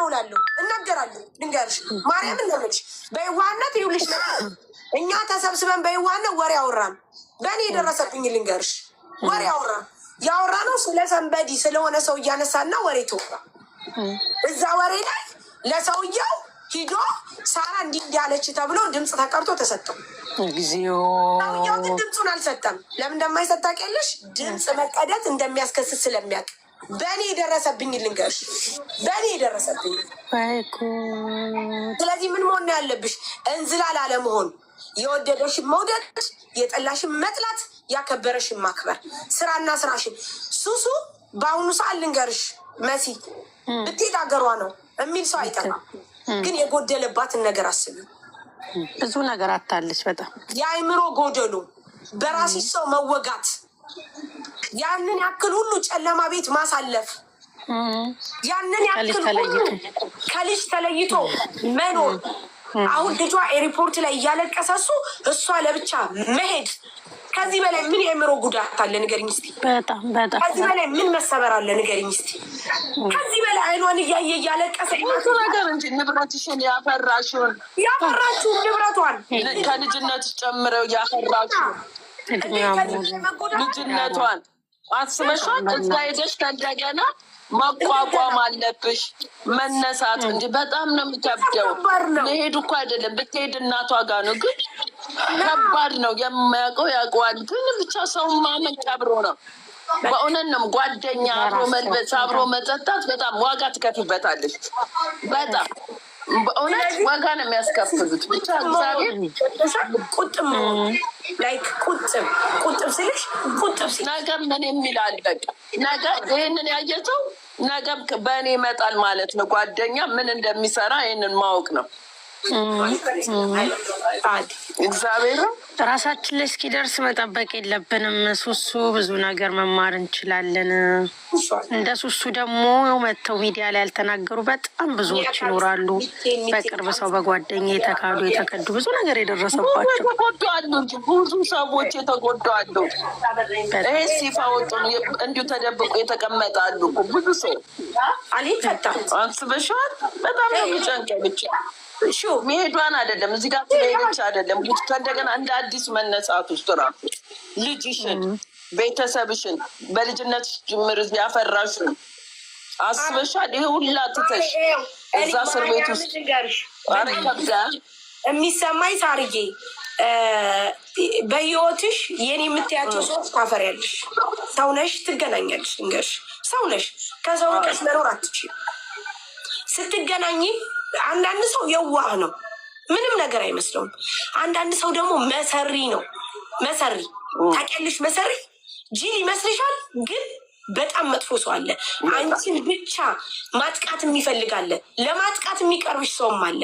ነው እላለሁ፣ እናገራለሁ። ልንገርሽ፣ ማርያምን ነው የምልሽ። በየዋህነት ይኸውልሽ፣ እኛ ተሰብስበን በየዋህነት ወሬ አወራን። በእኔ የደረሰብኝ ልንገርሽ፣ ወሬ አወራን። ያወራነው ስለ somebody ስለሆነ ሰው እያነሳና ወሬ ተወራ። እዛ ወሬ ላይ ለሰውየው ሂዶ ሳራ እንዲህ እንዲህ አለች ተብሎ ድምፅ ተቀርቶ ተሰጠው። እግዚኦ! ሰውየው ግን ድምፁን አልሰጠም። ለምን እንደማይሰጥ ታውቂያለሽ? ድምፅ መቀደት እንደሚያስከስስ ስለሚያውቅ። በእኔ የደረሰብኝ ልንገርሽ፣ በእኔ የደረሰብኝ። ወይ ጉድ! ስለዚህ ምን መሆን ነው ያለብሽ? እንዝላል አለመሆን፣ የወደደሽን መውደድ፣ የጠላሽን መጥላት፣ ያከበረሽን ማክበር፣ ስራና ስራሽን። ሱሱ በአሁኑ ሰዓት ልንገርሽ መሲ፣ ብትሄድ አገሯ ነው የሚል ሰው አይጠፋም። ግን የጎደለባትን ነገር አስቢ። ብዙ ነገር አታለች በጣም። የአእምሮ ጎደሎ፣ በራስሽ ሰው መወጋት፣ ያንን ያክል ሁሉ ጨለማ ቤት ማሳለፍ፣ ያንን ከልጅ ያክል ሁሉ ተለይቶ ከልጅ ተለይቶ መኖር፣ አሁን ልጇ ኤርፖርት ላይ እያለቀሰ እሷ ለብቻ መሄድ፣ ከዚህ በላይ ምን የአእምሮ ጉዳት አለ? ንገሪኝ እስኪ። በጣም በጣም። ከዚህ በላይ ምን መሰበር አለ? ንገሪኝ እስኪ። ከዚህ በላይ አይኗን እያየ እያለቀሰ ብዙ ነገር እንጂ፣ ንብረትሽን ያፈራሽውን ያፈራችውን ንብረቷን ከልጅነትሽ ጨምረው ያፈራሽውን እድሜዋ ሙሉ መጎዳት ልጅነቷን አስበሻል። እዛ ሄደሽ ከእንደገና መቋቋም አለብሽ፣ መነሳት እንጂ በጣም ነው የሚከብደው። ከባድ ነው። መሄድ እኮ አይደለም፣ ብትሄድ እናቷ ጋር ነው፣ ግን ከባድ ነው። የማያውቀው ያውቀዋል፣ ግን ብቻ ሰው ማመን ቀብሮ ነው። በእውነት ነው። ጓደኛ አብሮ መልበስ፣ አብሮ መጠጣት በጣም ዋጋ ትከፍይበታለሽ። በጣም በእውነት ዋጋ ነው የሚያስከፍሉት። ብቻ እግዚአብሔር ቁጥብ መሆን፣ like ቁጥብ፣ ቁጥብ ስልሽ ቁጥብ ስልሽ ነገ ምን የሚል አለ? በቃ ነገ ይህንን ያየ ሰው ነገም በእኔ ይመጣል ማለት ነው። ጓደኛ ምን እንደሚሰራ ይህንን ማወቅ ነው። እግዚአብሔር ራሳችን ላይ እስኪደርስ መጠበቅ የለብንም። ሱሱ ብዙ ነገር መማር እንችላለን። እንደ ሱሱ ደግሞ መጥተው ሚዲያ ላይ ያልተናገሩ በጣም ብዙዎች ይኖራሉ። በቅርብ ሰው በጓደኛ የተካዱ፣ የተከዱ፣ ብዙ ነገር ብዙ የደረሰባቸው የተጎዱ አሉ እንጂ፣ ብዙ ሰዎች የተጎዱ አሉ። ይሄ ሲፋ ወጡ ነው፣ እንዲሁ ተደብቆ የተቀመጠ አሉ እኮ ብዙ ሰው። አልፈታም። አንስበሽዋል። በጣም ነው የሚጨንቀው። ብቻ ሹ መሄዷን አይደለም፣ እዚህ ጋር ስለሄደች አይደለም፣ ከእንደገና እንደ አዲስ መነሳት ውስጥ ራሱ ልጅሽን፣ ቤተሰብሽን በልጅነት ጅምር ያፈራሽን አስበሻል። ይሄ ሁላ ትተሽ እዛ እስር ቤት ውስጥ፣ ኧረ ይከብዳል። የሚሰማኝ ሳርዬ፣ በህይወትሽ የኔ የምትያቸው ሰዎች ታፈሪያለሽ። ሰው ነሽ፣ ትገናኛለሽ። ልንገርሽ፣ ሰው ነሽ፣ ከሰው ርቀሽ መኖር አትችይም። ስትገናኝ አንዳንድ ሰው የዋህ ነው፣ ምንም ነገር አይመስለውም። አንዳንድ ሰው ደግሞ መሰሪ ነው። መሰሪ ታውቂያለሽ? መሰሪ ጅል ይመስልሻል፣ ግን በጣም መጥፎ ሰው አለ። አንቺን ብቻ ማጥቃት የሚፈልግ አለ። ለማጥቃት የሚቀርብሽ ሰውም አለ።